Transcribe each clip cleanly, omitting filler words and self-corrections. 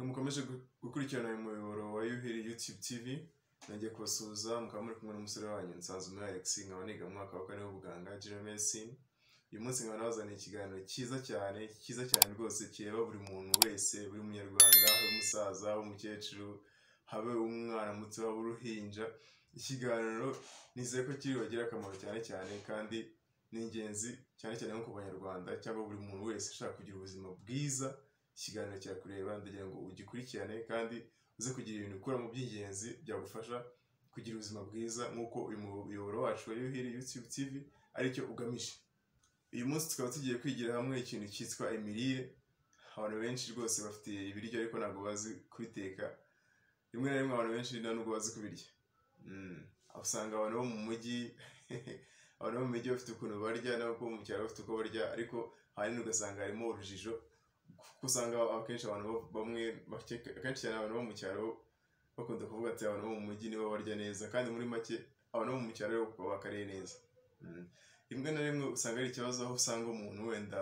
Mukomeje gukurikirana uyu muyoboro wa Yuhiri YouTube TV, nagiye kubasuhuza mukaba muri kumwe n'umusore wanyu Nsanzumuhire Alex, nkaba niga mu mwaka wa kane w'ubuganga General Medicine. Uyu munsi nkaba nabazaniye ikiganiro cyiza cyane, cyiza cyane rwose, kireba buri muntu wese, buri munyarwanda, habe umusaza, habe umukecuru, habe umwana muto, habe uruhinja. Ikiganiro nizeye ko kiri bubagirire akamaro cyane cyane, kandi ni ingenzi cyane cyane nko ku banyarwanda cyangwa buri muntu wese ushaka kugira ubuzima bwiza. Ikiganiro cyakureba, ndagira ngo ugikurikirane kandi uze kugira ibintu ukura mu by'ingenzi byagufasha kugira ubuzima bwiza, nk'uko uyu muyoboro wacu wa Yuhiri YouTube TV aricyo ugamije. Uyu munsi tukaba tugiye kwigira hamwe ikintu cyitwa imirire. Abantu benshi rwose bafite ibiryo ariko ntabwo bazi kubiteka, rimwe na rimwe abantu benshi nta nubwo bazi kubirya. Usanga abantu bo mu mujyi abantu bo mu mijyi bafite ukuntu barya, n'abo mu cyaro bafite uko barya, ariko ahanini ugasanga harimo urujijo, kuko usanga akenshi abantu bamwe, akenshi cyane abantu bo mu cyaro bakunda kuvuga ati abantu bo mu mujyi nibo barya neza, kandi muri make abantu bo mu cyaro bakariye neza. Rimwe na rimwe usanga ari ikibazo aho usanga umuntu wenda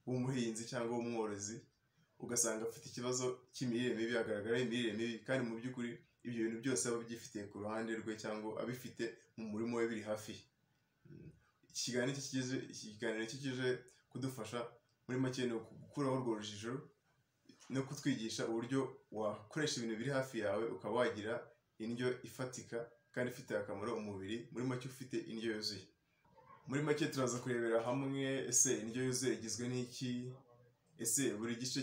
w'umuhinzi cyangwa w'umworozi, ugasanga afite ikibazo cy'imirire mibi, agaragara imirire mibi, kandi mu by'ukuri ibyo bintu byose aba abyifitiye ku ruhande rwe cyangwa abifite mu murimo we biri hafi ye. Iki kiganiro kije kudufasha muri make ni ugukuraho urwo rujijo no kutwigisha uburyo wakoresha ibintu biri hafi yawe ukaba wagira indyo ifatika kandi ifitiye akamaro umubiri, muri make ufite indyo yuzuye. Muri make turaza kurebera hamwe ese indyo yuzuye igizwe n'iki, ese buri gice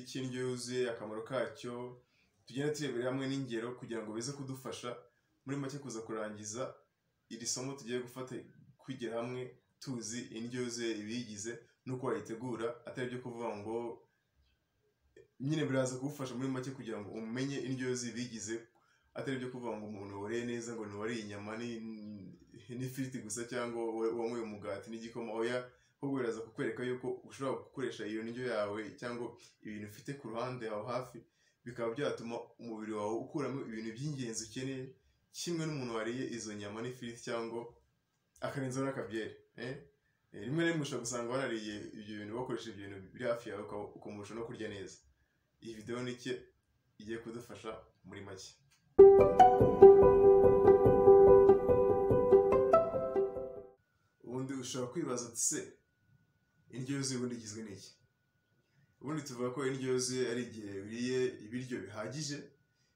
cy'indyo yuzuye akamaro kacyo, tugenda turebera hamwe n'ingero kugira ngo bize kudufasha muri make kuza kurangiza iri somo tugiye gufata kwigira hamwe tuzi indyo yuzuye ibiyigize n'uko wayitegura, atari ibyo kuvuga ngo nyine biraza kugufasha muri make kugira ngo umenye indyo yuzuye ibiyigize, atari ibyo kuvuga ngo umuntu wariye neza ngo ntiwariye inyama n'ifiriti gusa cyangwa wanyweye umugati n'igikoma, oya, ahubwo biraza kukwereka yuko ushobora gukoresha iyo ndyo yawe cyangwa ibintu ufite ku ruhande aho hafi, bikaba byatuma umubiri wawe ukuramo ibintu by'ingenzi ukeneye, kimwe n'umuntu wariye izo nyama n'ifiriti cyangwa akarenzaho n'akabyeri. Rimwe na rimwe ushobora gusanga warariye ibyo bintu bakoresheje ibyo bintu biri hafi yawe ukamurusha no kurya neza. Iyi videwo ni iki igiye kudufasha muri make. Ubundi ushobora kwibaza uti se indyo yuzuye ubundi igizwe n'iki? Ubundi tuvuga ko indyo yuzuye ari igihe uriye ibiryo bihagije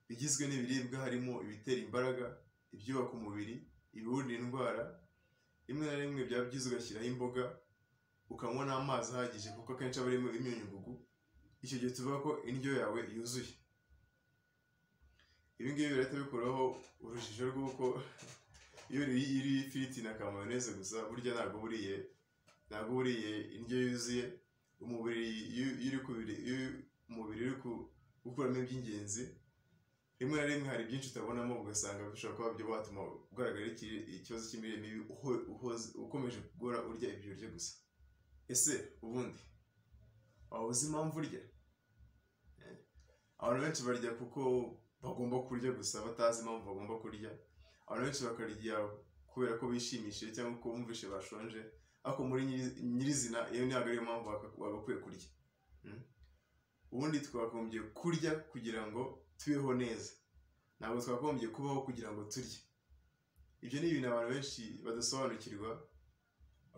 bigizwe n'ibiribwa harimo ibitera imbaraga, ibyubaka umubiri, ibiwurinda indwara. Rimwe na rimwe byaba byiza ugashyiraho imboga, ukanywa n'amazi ahagije kuko akenshi aba arimo imyunyungugu. Icyo gihe tuvuga ko indyo yawe yuzuye. Ibi ngibi birahita bikuraho urujijo rw'uko iyo uriye ifiriti na kamayoneze gusa burya ntabwo uriye indyo yuzuye. Umubiri iyo umubiri uri gukuramo iby'ingenzi, rimwe na rimwe hari byinshi utabonamo, ugasanga bishobora kuba byo watuma ugaragara ikibazo cy'imirire mibi ukomeje guhora urya ibyo biryo gusa. Ese ubundi waba uzi impamvu urya? Abantu benshi barya kuko bagomba kurya gusa batazi impamvu bagomba kurya. Abantu benshi bakarya kubera ko bishimishije cyangwa ko bumvishe bashonje, ariko muri nyirizina iyo ntabwo ariyo mpamvu bagakwiye kurya. Ubundi twakagombye kurya kugira ngo tubeho neza, ntabwo twakagombye kubaho kugira ngo turye. Ibyo ni ibintu abantu benshi badasobanukirwa,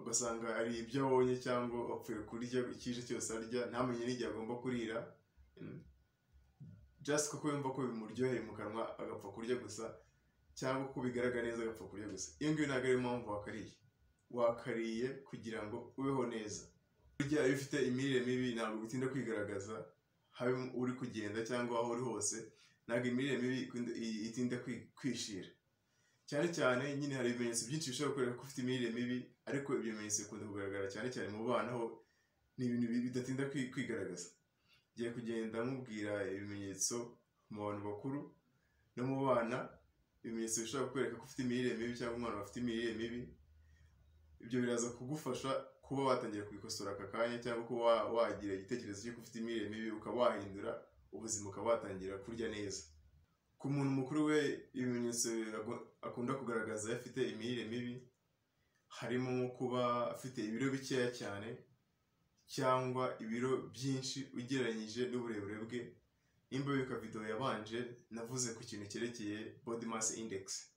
ugasanga ari ibyo abonye cyangwa apfuye kurya ikije cyose arya, ntamenye n'igihe agomba kurira, just kuko yumva ko bimuryoheye mu kanwa agapfa kurya gusa, cyangwa ko bigaragara neza agapfa kurya gusa. Iyo ngiyo ntabwo ariyo mpamvu wakariye. Wakariye kugira ngo ubeho neza. Burya iyo ufite imirire mibi ntabwo bitinda kwigaragaza, habe uri kugenda cyangwa aho uri hose, ntabwo imirire mibi itinda kwishira. Cyane cyane nyine hari ibimenyetso byinshi bishobora kukwereka ko ufite imirire mibi, ariko ibyo bimenyetso bikunda kugaragara cyane cyane mu bana, ho ni ibintu bidatinda kwigaragaza. Ngiye kugenda nkubwira ibimenyetso mu bantu bakuru no mu bana, ibimenyetso bishobora kukwereka ko ufite imirire mibi cyangwa umwana afite imirire mibi. Ibyo biraza kugufasha kuba watangira kubikosora aka kanya, cyangwa kuba wagira igitekerezo cy'uko ufite imirire mibi ukaba wahindura ubuzima, ukaba watangira kurya neza. Ku muntu mukuru we ibimenyetso akunda kugaragaza iyo afite imirire mibi harimo nko kuba afite ibiro bikeya cyane cyangwa ibiro byinshi ugereranyije n'uburebure bwe, Nimba wibuka video yabanje, navuze ku kintu cyerekeye body mass index.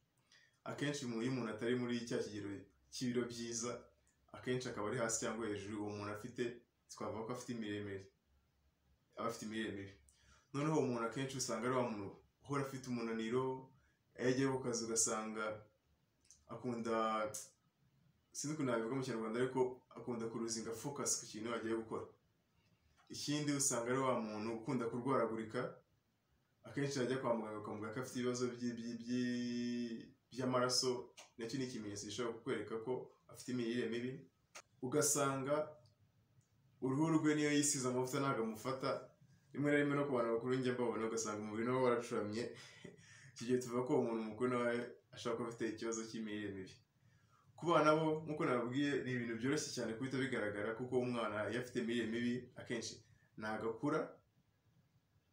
Akenshi iyo umuntu atari muri cya kigero cy'ibiro byiza, akenshi akaba ari hasi cyangwa hejuru, uwo muntu afite, twavuga ko afite imirire mibi, aba afite imirire mibi. Noneho uwo muntu akenshi usanga ari wa muntu uhora afite umunaniro, iyo agiye ku kazi ugasanga akunda, sinzi ukuntu nabivuga mu Kinyarwanda, ariko akunda kuruzinga focus ku kintu agiye gukora. Ikindi, usanga ari wa muntu ukunda kurwaragurika, akenshi yajya kwa muganga bakamubwira ko afite ibibazo by'amaraso, nacyo ni ikimenyetso gishobora kukwereka ko afite imirire mibi. Ugasanga uruhu rwe niyo yisize amavuta ntabwo amufata, rimwe na rimwe no ku bantu bakuru njya mbabona, ugasanga umubiri nawo waracuramye. Iki gihe tuvuga ko uwo muntu mukuru nawe ashobora kuba afite ikibazo cy'imirire mibi. Ku bana bo, nk'uko nababwiye, ni ibintu byoroshye cyane guhita bigaragara, kuko umwana iyo afite imirire mibi akenshi ntabwo akura.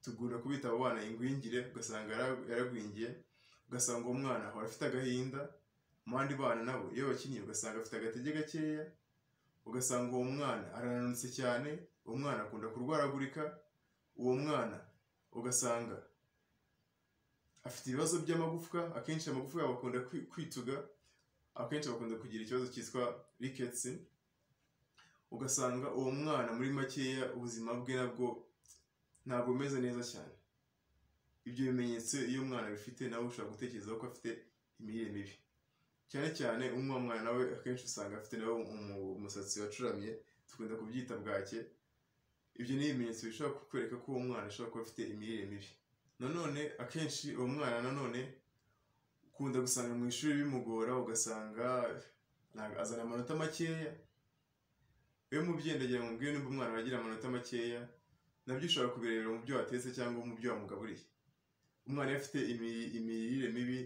Tugunda kubita abo bana ingwingire, ugasanga yaragwingiye, ugasanga uwo mwana ahora afite agahinda. Mu bandi bana nabo iyo bakinnye ugasanga afite agatege gakeya, ugasanga uwo mwana arananutse cyane, uwo mwana akunda kurwaragurika, uwo mwana ugasanga afite ibibazo by'amagufwa, akenshi amagufwa yabo akunda kwituga, akenshi bakunda kugira ikibazo cyitwa rickets. Ugasanga uwo mwana muri makeya ubuzima bwe nabwo ntabwo bumeze neza cyane. Ibyo bimenyetso iyo umwana abifite, nawe ushobora gutekereza ko afite imirire mibi. Cyane cyane umwana nawe akenshi usanga afite nawe umusatsi wacuramye, dukunda kubyita bwake. Ibyo ni ibimenyetso bishobora kukwereka ko uwo mwana ashobora kuba afite imirire mibi. Nanone akenshi uwo mwana nanone ukunda gusanga mu ishuri bimugora, ugasanga azana amanota makeya. Iyo mubyeyi, ndagira ngo mbwire, nimba umwana agira amanota makeya, nabyo ushobora kubirebera mu byo watetse cyangwa mu byo wamugaburiye. Umwana iyo afite imirire mibi,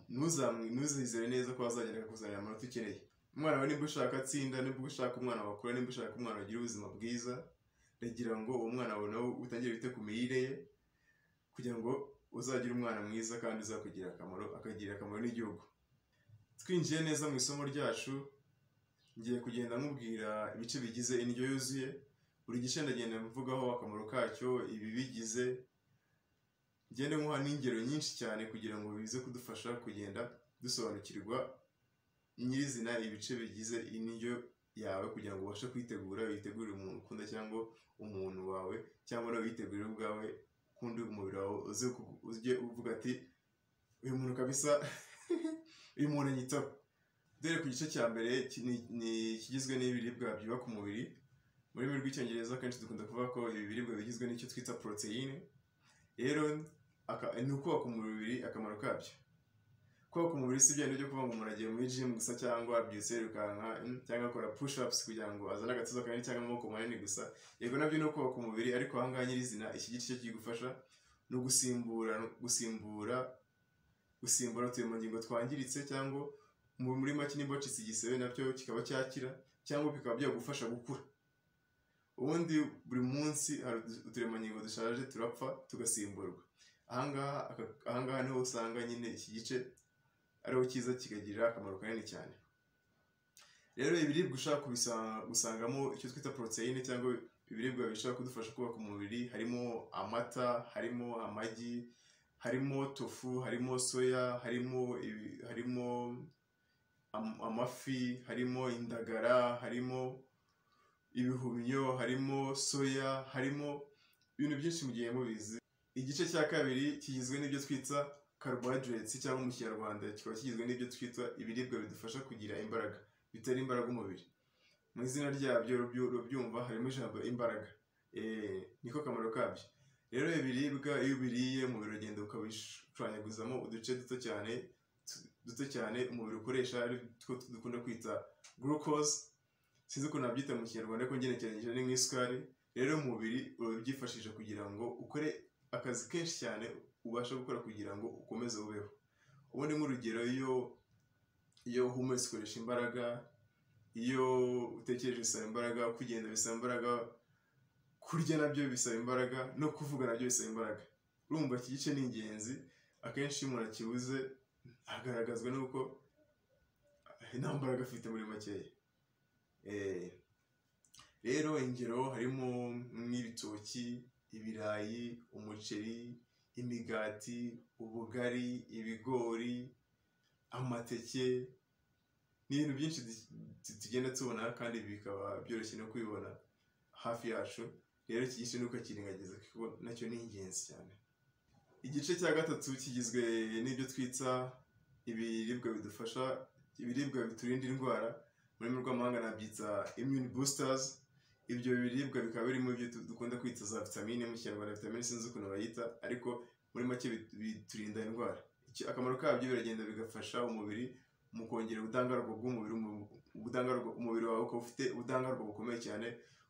ntuzizere neza ko azagenda akakuzanira amanota ukeneye. Umwana wawe nimba ushaka atsinda, nimba ushaka umwana wakura, nimba ushaka umwana wagira ubuzima bwiza, ndagira ngo uwo mwana wawe nawe utangire wite ku mirire ye, kugira ngo uzagire umwana mwiza kandi uzakugirira akamaro, akagirira akamaro n'igihugu. Twinjiye neza mu isomo ryacu, ngiye kugenda nkubwira ibice bigize indyo yuzuye. Buri gice ndagenda mvugaho akamaro kacyo, ibibigize, ngende nkuha n'ingero nyinshi cyane kugira ngo bize kudufasha kugenda dusobanukirwa nyirizina ibice bigize indyo yawe, kugira ngo ubashe kuyitegura, uyitegurire umuntu ukunda cyangwa umuntu wawe, cyangwa nawe uyitegurire ubwawe, ukundi umubiri wawe ujye uvuga ati uyu muntu kabisa, uyu muntu anyitaho. Dore ku gice cya mbere ni ikigizwe n'ibiribwa byubaka umubiri. Mu rurimi rw'Icyongereza akenshi dukunda kuvuga ko ibi biribwa bigizwe n'icyo twita poroteyine. Rero ni ukubaka umubiri, akamaro kabyo. Kubaka umubiri si bya bindi byo kuvuga ngo umuntu agiye muri gym gusa, cyangwa abyutse yirukanka, cyangwa akora push ups kugira ngo azane agatuza kanini cyangwa amaboko manini gusa. Yego, nabyo ni ukubaka umubiri, ariko aha ngaha nyirizina iki gice cyo kigufasha ni gusimbura uturemangingo twangiritse, cyangwa muri make nimba wacitse igisebe nabyo kikaba cyakira, cyangwa bikaba byagufasha gukura. Ubundi buri munsi hari uturemangingo dushaje turapfa tugasimburwa. Ahangaha niho usanga nyine iki gice ariho kiza kikagira akamaro kanini cyane. Rero ibiribwa ushaka gusangamo icyo twita poroteyine, cyangwa ibiribwa bishobora kudufasha kubaka umubiri, harimo amata, harimo amagi, harimo tofu, harimo soya, harimo amafi, harimo indagara, harimo ibihumyo, harimo soya, harimo ibintu byinshi mugiye mubizi. Igice cya kabiri kigizwe n'ibyo twita carbohydrates, cyangwa mu Kinyarwanda kikaba kigizwe n'ibyo twita ibiribwa bidufasha kugira imbaraga, bitera imbaraga umubiri. Mu izina ryabyo urabyumva, harimo ijambo imbaraga, niko kamaro kabyo. Rero ibiribwa iyo ubiriye, umubiri uragenda ukabishwanyaguzamo uduce duto cyane, duto cyane umubiri ukoresha, ari two dukunda kwita glucose. Sinzi ukuntu nabyita mu Kinyarwanda, ariko ngenekereje ni nk'isukari. Rero umubiri urabyifashisha kugira ngo ukore akazi kenshi cyane ubasha gukora kugira ngo ukomeze ubeho. Ubundi nk'urugero, iyo uhumetse ukoresha imbaraga, iyo utekereje bisaba imbaraga, kugenda bisaba imbaraga, kurya nabyo bisaba imbaraga, no kuvuga nabyo bisaba imbaraga. Urumva iki gice ni ingenzi. Akenshi iyo umuntu akibuze agaragazwa n'uko nta mbaraga afite muri makeya. Rero ingero harimo nk'ibitoki, ibirayi, umuceri, imigati, ubugari, ibigori, amateke. Ni ibintu byinshi tugenda tubona kandi bikaba byoroshye no kubibona hafi yacu. Rero iki gice ntukakirengagize kuko nacyo ni ingenzi cyane. Igice cya gatatu kigizwe n'ibyo twita ibiribwa bidufasha, ibiribwa biturinda indwara, mu rurimi rw'amahanga nabyita immune boosters. Ibyo biribwa bikaba birimo ibyo dukunda kwita za vitamine, mu Kinyarwanda vitamine sinzi ukuntu bayita, ariko muri make biturinda indwara. Akamaro kabyo biragenda bigafasha umubiri mu kongera ubudahangarwa bw'umubiri, ubudahangarwa umubiri wawe ukaba ufite ubudahangarwa bukomeye cyane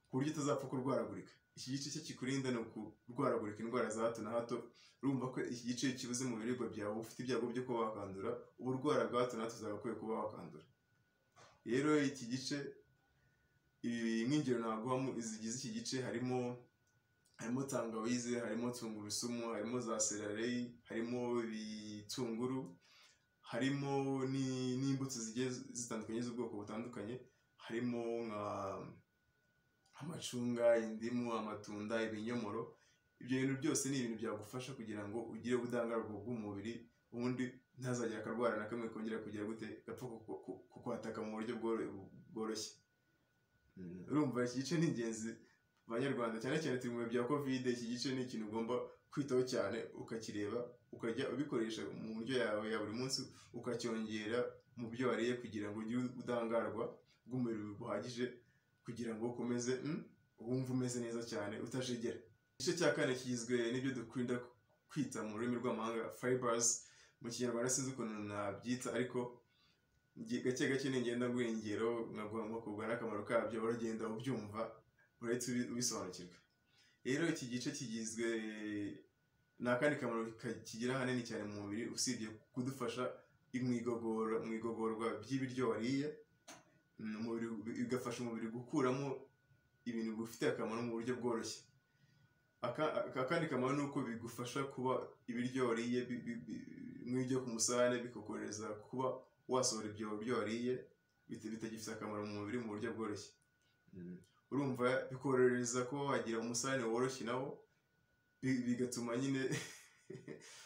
ku buryo utazapfa kurwaragurika. Iki gice cyo kikurinda ni ukurwaragurika indwara za hato na hato. Urumva ko iki gice kibuze mu biribwa byawe ufite ibyago byo kuba wakandura uburwara bwa hato na hato uzagakwiye kuba wakandura. Rero iki gice, nk'ingero naguha zigize iki gice harimo tangawize, harimo tungurusumu, harimo za seleri, harimo ibitunguru, harimo n'imbuto zigiye zitandukanye z'ubwoko butandukanye, harimo nka amacunga, indimu, amatunda, ibinyomoro. Ibyo bintu byose ni ibintu byagufasha kugira ngo ugire ubudahangarwa bw'umubiri, ubundi ntazagire akarwara na kamwe kongera kugira gute gapfa kukwataka mu buryo bworoshye. Urumva iki gice ni ingenzi Banyarwanda, cyane cyane turi mu bihe bya Covid. Iki gice ni ikintu ugomba kwitaho cyane, ukakireba, ukajya ubikoresha mu ndyo yawe ya buri munsi, ukacyongera mu byo wariye kugira ngo ugire ubudahangarwa bw'umubiri buhagije kugira ngo ukomeze wumve umeze neza cyane utajegera. Igice cya kane kigizwe n'ibyo dukunda kwita mu rurimi rw'amahanga fibers, mu Kinyarwanda sinzi ukuntu nabyita, ariko gake gake ningenda nguha ingero nkaguha n'akamaro kabyo, uragenda ubyumva urahita ubisobanukirwa. Rero iki gice kigizwe ni akandi kamaro kigira ahanini cyane mu mubiri, usibye kudufasha mu igogorwa by'ibiryo wariye, umubiri bigafasha umubiri gukuramo ibintu bigufitiye akamaro mu buryo bworoshye. Akandi kamaro ni uko bigufasha kuba ibiryo wariye nk'ibyo ku musarane bikakorohereza kuba wasohora ibyo biryo wariye bitagifite akamaro mu mubiri mu buryo bworoshye. Urumva bikorohereza kuba wagira umusarane woroshye nawo, bigatuma nyine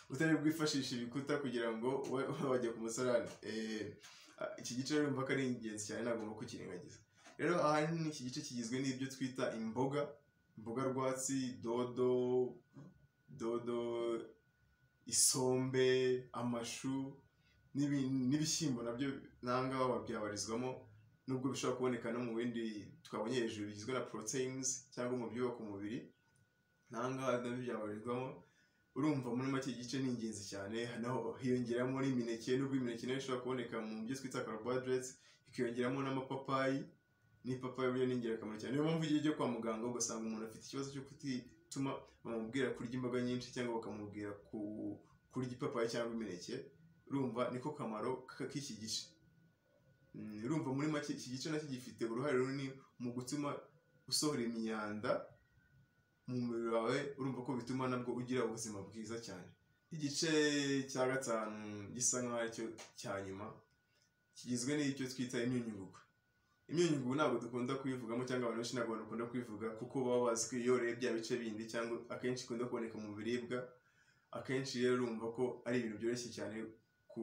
utari bwifashishe ibikuta kugira ngo ube wajya ku musarane. Iki gice rero urumva ko ari ingenzi cyane, ntagomba kukirengagiza. Rero ahanini iki gice kigizwe n'ibyo twita imboga, imboga rwatsi, dodo, isombe, amashu n'ibishyimbo nabyo n'ahangaha byabarizwamo, nubwo bishobora kuboneka no mu bindi twabonye hejuru bigizwe na proteins cyangwa mu byubaka umubiri, n'ahangaha nabyo byabarizwamo. Urumva muri make igice ni ingenzi cyane. Naho hiyongeramo n'imineke, nubwo imineke nayo ishobora kuboneka mu byo twita carbohydrates, ikiyongeramo n'amapapayi. N'ipapayi buriya ni ingirakamaro cyane. Niyo mpamvu iyo ugiye kwa muganga ugasanga umuntu afite ikibazo cyo kutituma, bamubwira kurya imboga nyinshi cyangwa bakamubwira kurya ipapayi cyangwa imineke. Urumva niko kamaro k'iki gice. Urumva muri make iki gice nacyo gifite uruhare runini mu gutuma usohora imyanda mu mubiri wawe. Urumva ko bituma nabwo ugira ubuzima bwiza cyane. Igice cya gatanu gisa nk'aho aricyo cya nyuma kigizwe n'icyo twita imyunyungugu. Imyunyungugu ntabwo dukunda kuyivugamo, cyangwa abantu benshi ntabwo bakunda kuyivuga, kuko baba bazi ko iyo urebye bya bice bindi cyangwa akenshi ikunda kuboneka mu biribwa. Akenshi rero urumva ko ari ibintu byoroshye cyane ku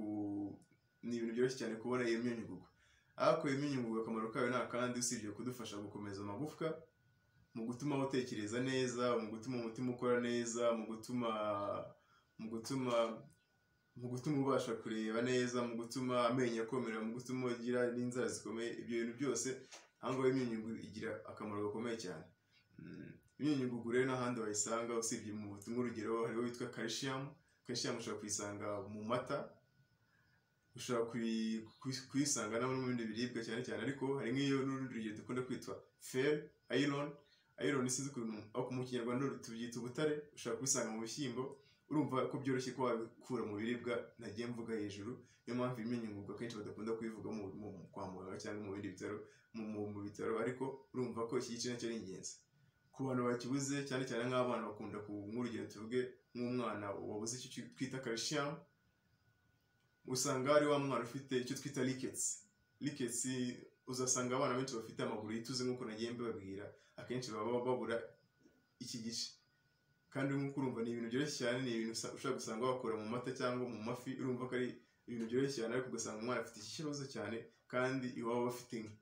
ni ibintu byoroshye cyane kubona iyo myunyungugu. Ariko iyo myunyungugu akamaro kayo nta kandi usibye kudufasha gukomeza amagufwa, mu gutuma utekereza neza, mu gutuma umutima ukora neza, mu gutuma ubasha kureba neza, mu gutuma amenyo akomera, mu gutuma ugira n'inzara zikomeye. Ibyo bintu byose aho ngaho imyunyungugu igira akamaro gakomeye cyane. Imyunyungugu rero n'ahandi wayisanga usibye mu butumwa, urugero hariho witwa calcium. Calcium ushobora kuyisanga mu mata, ushobora kuyisanga no mu bindi biribwa cyane cyane, ariko hari nk'iyo n'urundi rugero dukunda kwitwa fer, iron. Iron sinzi ukuntu ariko mu Kinyarwanda tubyita ubutare, ushobora kubisanga mu bishyimbo. Urumva ko byoroshye ko wabikura mu biribwa nagiye mvuga hejuru. Niyo mpamvu imyunyungugu akenshi badakunda kuyivuga kwa muganga cyangwa mu bindi bitaro, mu bitaro. Ariko urumva ko iki gice nacyo ari ingenzi ku bantu bakibuze, cyane cyane nk'abana bakunda nk'urugero tuvuge nk'umwana wabuze icyo twita calcium, usanga ari wa mwana ufite icyo twita rickets. Rickets, uzasanga abana benshi bafite amaguru yituze nk'uko nagiye mbibabwira, akenshi baba babura iki gice. Kandi nk'uko urumva ni ibintu byoroshye cyane, ni ibintu ushobora gusanga wakora mu mata cyangwa mu mafi, urumva ko ari ibintu byoroshye cyane, ariko ugasanga umwana afite iki kibazo cyane kandi iwabo bafite inka.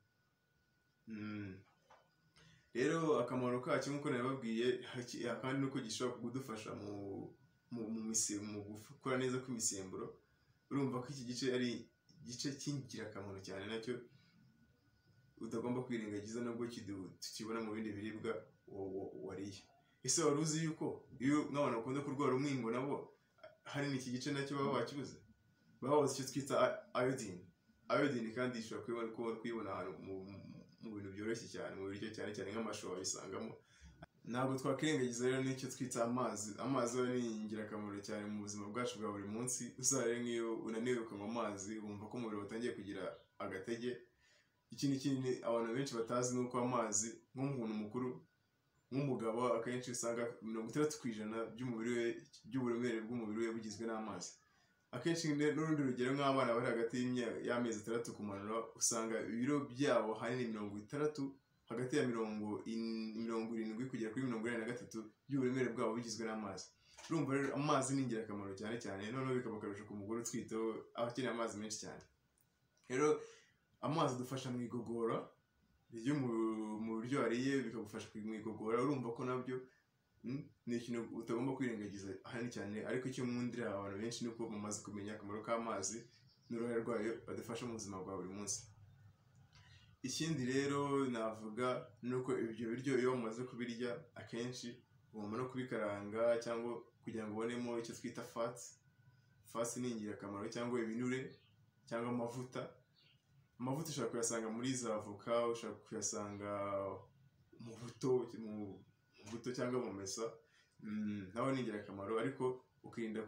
Rero akamaro kacyo nk'uko nabibabwiye, kandi nuko gishobora kudufasha mu gukora neza kw'imisemburo. Urumva ko iki gice ari igice cy'ingirakamaro cyane, nacyo utagomba kwirengagiza nubwo tukibona mu bindi biribwa wariye. Ese wari uzi yuko iyo nk'abantu bakunda kurwara umwingo nabo hari iki gice nacyo baba bakibuze, baba babuze icyo twita iodine. Iodine kandi ishobora kuyibona ahantu mu bintu byoroshye cyane, mu biryo cyane cyane nk'amashu wabisangamo. Ntabwo twakwirengagiza rero n'icyo twita amazi. Amazi ni ingirakamaro cyane mu buzima bwacu bwa buri munsi. Uzarebe nk'iyo unaniwe ukanywa amazi wumva ko umubiri watangiye kugira agatege. Ikindi kintu abantu benshi batazi ni uko amazi nk'umuntu mukuru, nk'umugabo, akenshi usanga 60% by'umubiri we, by'uburemere bw'umubiri we bugizwe n'amazi. Akenshi n'urundi rugero nk'abana bari hagati y'amezi 6 kumanura, usanga ibiro byabo ahanini 60, hagati ya 70 kugera kuri 83 by'uburemere bwabo bugizwe n'amazi. Urumva rero amazi ni ingirakamaro cyane cyane, noneho bikaba akarusho ku mugore utwite aba akeneye amazi menshi cyane. Rero amazi adufasha mu igogora ryo mu biryo wariye, bikagufasha mu igogora. Urumva ko nabyo ni ikintu utagomba kwirengagiza ahanini cyane. Ariko icyo nkundira abantu benshi ni uko bamaze kumenya akamaro k'amazi n'uruhare rwayo badufasha mu buzima bwa buri munsi. Ikindi rero navuga ni uko ibyo biryo iyo umaze kubirya akenshi ugomba no kubikaranga cyangwa kugira ngo ubonemo icyo twita fats. Fats ni ingirakamaro, cyangwa ibinure cyangwa amavuta. Amavuta ushobora kuyasanga muri za avoka, ushobora kuyasanga mu buto cyangwa mu mesa, nawe ni ingirakamaro, ariko ukirinda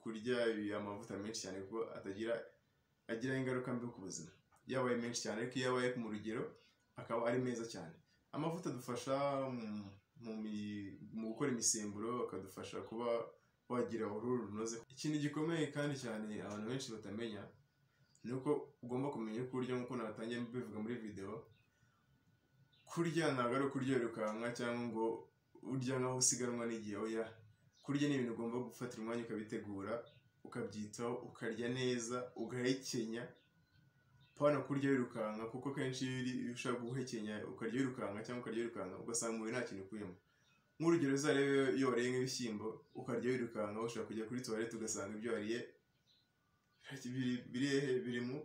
kurya amavuta menshi cyane kuko agira ingaruka mbi ku buzima. Iyo abaye menshi cyane, ariko iyo abaye mu rugero akaba ari meza cyane. Amavuta adufasha mu gukora imisemburo, akadufasha kuba wagira uruhu runoze. Ikintu gikomeye kandi cyane abantu benshi batamenya ni uko ugomba kumenya ko urya, nk'uko natangiye mbivuga muri video. Kurya ntabwo ari ukurya wirukanka cyangwa ngo urya nkaho usiganwa n'igihe, oya. Kurya ni ibintu ugomba gufatira umwanya ukabitegura, ukabyitaho, ukarya neza, ugahekenya. Pana kurya wirukanka, kuko kenshi iyo ushaka guhekenya ukarya wirukanka cyangwa ukarya wirukanka ugasanga umubiri nta kintu ukuyemo. Nk'urugero uzarebe iyo wariye nk'ibishyimbo ukarya wirukanka, ushobora kujya kuri toilette ugasanga ibyo wariye biri mu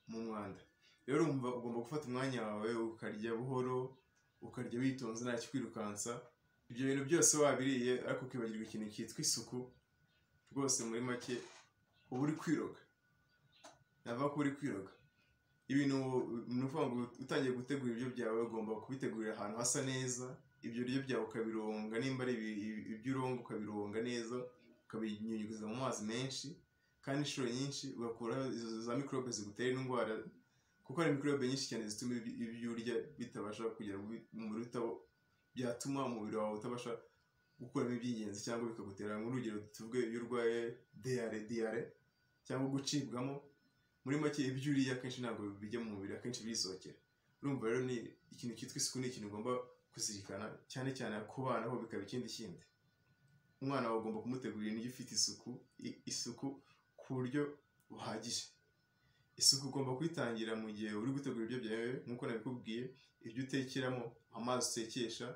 mwanda. Rero urumva ugomba gufata umwanya wawe ukarya buhoro, ukarya witonze nta kikwirukansa. Ibyo bintu byose wabiriye ariko ukibagirwa ikintu cyitwa isuku, rwose muri make uba uri kwiroga. Navuga ko uri kwiroga. Ibintu ni ukuvuga ngo utangiye gutegura ibiryo byawe ugomba kubitegurira ahantu hasa neza, ibyo biryo byawe ukabironga, nimba ari ibyo uronga ukabironga neza, ukabinyunyuza mu mazi menshi kandi inshuro nyinshi, ugakuraho izo za mikorobe zigutera indwara, kuko hari mikorobe nyinshi cyane zituma ibyo urya bitabasha kugera mu mubiri, byatuma umubiri wawe utabasha gukuramo iby'ingenzi cyangwa bikagutera. Nk'urugero tuvuge iyo urwaye diyare cyangwa gucibwamo, muri make ibyo uriye akenshi ntabwo bijya mu mubiri, akenshi birisohokera. Urumva rero ni ikintu cyitwa isuku, ni ikintu ugomba kuzirikana cyane cyane ku bana ho bikaba ikindi kindi. Umwana wawe ugomba kumutegurira indyo ifite isuku ku buryo buhagije. Isuku ugomba kuyitangira mu gihe uri gutegura ibiryo byawe, nk'uko nabikubwiye, ibyo utekeramo, amazi utekesha,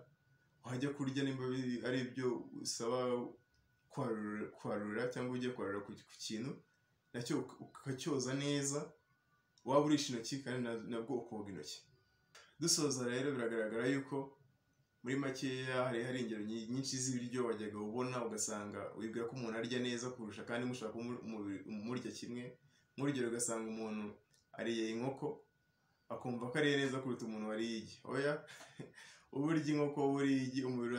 wajya kurya nimba ari ibyo usaba kwarura cyangwa ugiye kwarura ku kintu, nacyo ukacyoza neza, waba urisha intoki kandi nabwo ukoga intoki. Dusoza rero biragaragara yuko muri makeya hari ingero nyinshi z'ibiryo wajyaga ubona ugasanga wibwira ko umuntu arya neza kurusha kandi mushaka murya kimwe. Nk'urugero ugasanga umuntu ariye inkoko akumva ko ariye neza kuruta umuntu wariye igi. Oya, uba urya inkoko, uba uriye igi, umubiri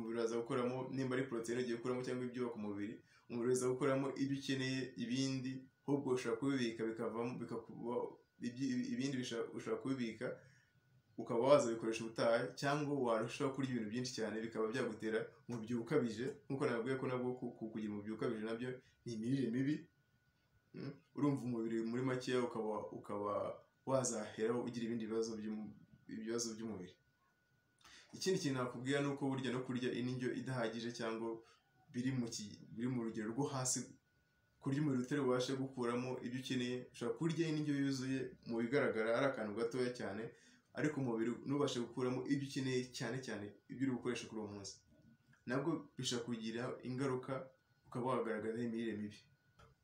uraza gukuramo nimba ari poroteyine ugiye gukuramo cyangwa ibyubaka umubiri, umubiri uraza gukuramo ibyo ukeneye, ibindi ahubwo ushobora kubibika bikavamo, ibindi ushobora kubibika ukaba wazabikoresha ubutaha, cyangwa warushaho kurya ibintu byinshi cyane bikaba byagutera umubyibuho ukabije. Nk'uko nababwiye ko nabwo kugira umubyibuho ukabije nabyo ni imirire mibi. Urumva umubiri muri make ukaba wazaheraho ugira ibindi bibazo by'umubiri. Ikindi kintu nakubwira ni uko burya no kurya indyo idahagije cyangwa biri mu rugero rwo hasi, kurya umubiri utari bubashe gukuramo ibyo ukeneye. Ushobora kurya indyo yuzuye mu bigaragara ari akantu gatoya cyane, ariko umubiri ntubashe gukuramo ibyo ukeneye, cyane cyane ibyo uri gukoresha kuri uwo munsi. Nabwo bishobora kugira ingaruka, ukaba wagaragaza imirire mibi.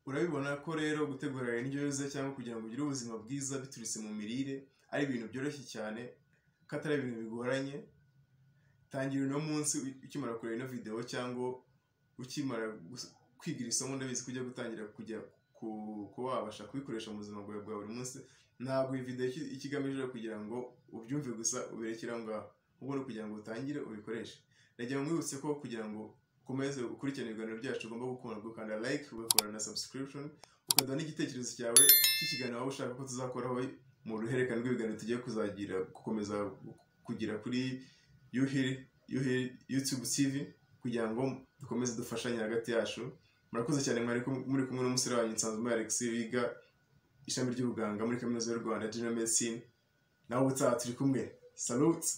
Urabibona ko rero gutegura indyo yuzuye cyangwa kugira ngo ugire ubuzima bwiza biturutse mu mirire ari ibintu byoroshye cyane, ko atari ibintu bigoranye. Tangira uno munsi ukimara kureba ino video cyangwa ukimara kwiga iri somo, ndabizi ko ujya gutangira kujya kuba wabasha kubikoresha mu buzima bwawe bwa buri munsi. Ntabwo iyi video icyo igamije kugira ngo ubyumve gusa ubirekere aho ngaho, ahubwo ni ukugira ngo utangire ubikoreshe. Ndagira ngo nkwibutse ko kugira ngo ukomeze ukurikirane ibiganiro byacu ugomba gukunda gukanda like, ugakora na subscription, ukaduha n'igitekerezo cyawe cy'ikiganiro waba ushaka ko tuzakoraho mu ruhererekane rw'ibiganiro tugiye kuzagira gukomeza kugira kuri Yuhiri YouTube TV, kugira ngo dukomeze dufashanye hagati yacu. Murakoze cyane, mwari muri kumwe n'umusore wanyu Nsanzumuhire Alex, wiga ishami ry'ubuganga muri Kaminuza y'u Rwanda, General Medicine. Nawe ubutaha turi kumwe. Salute.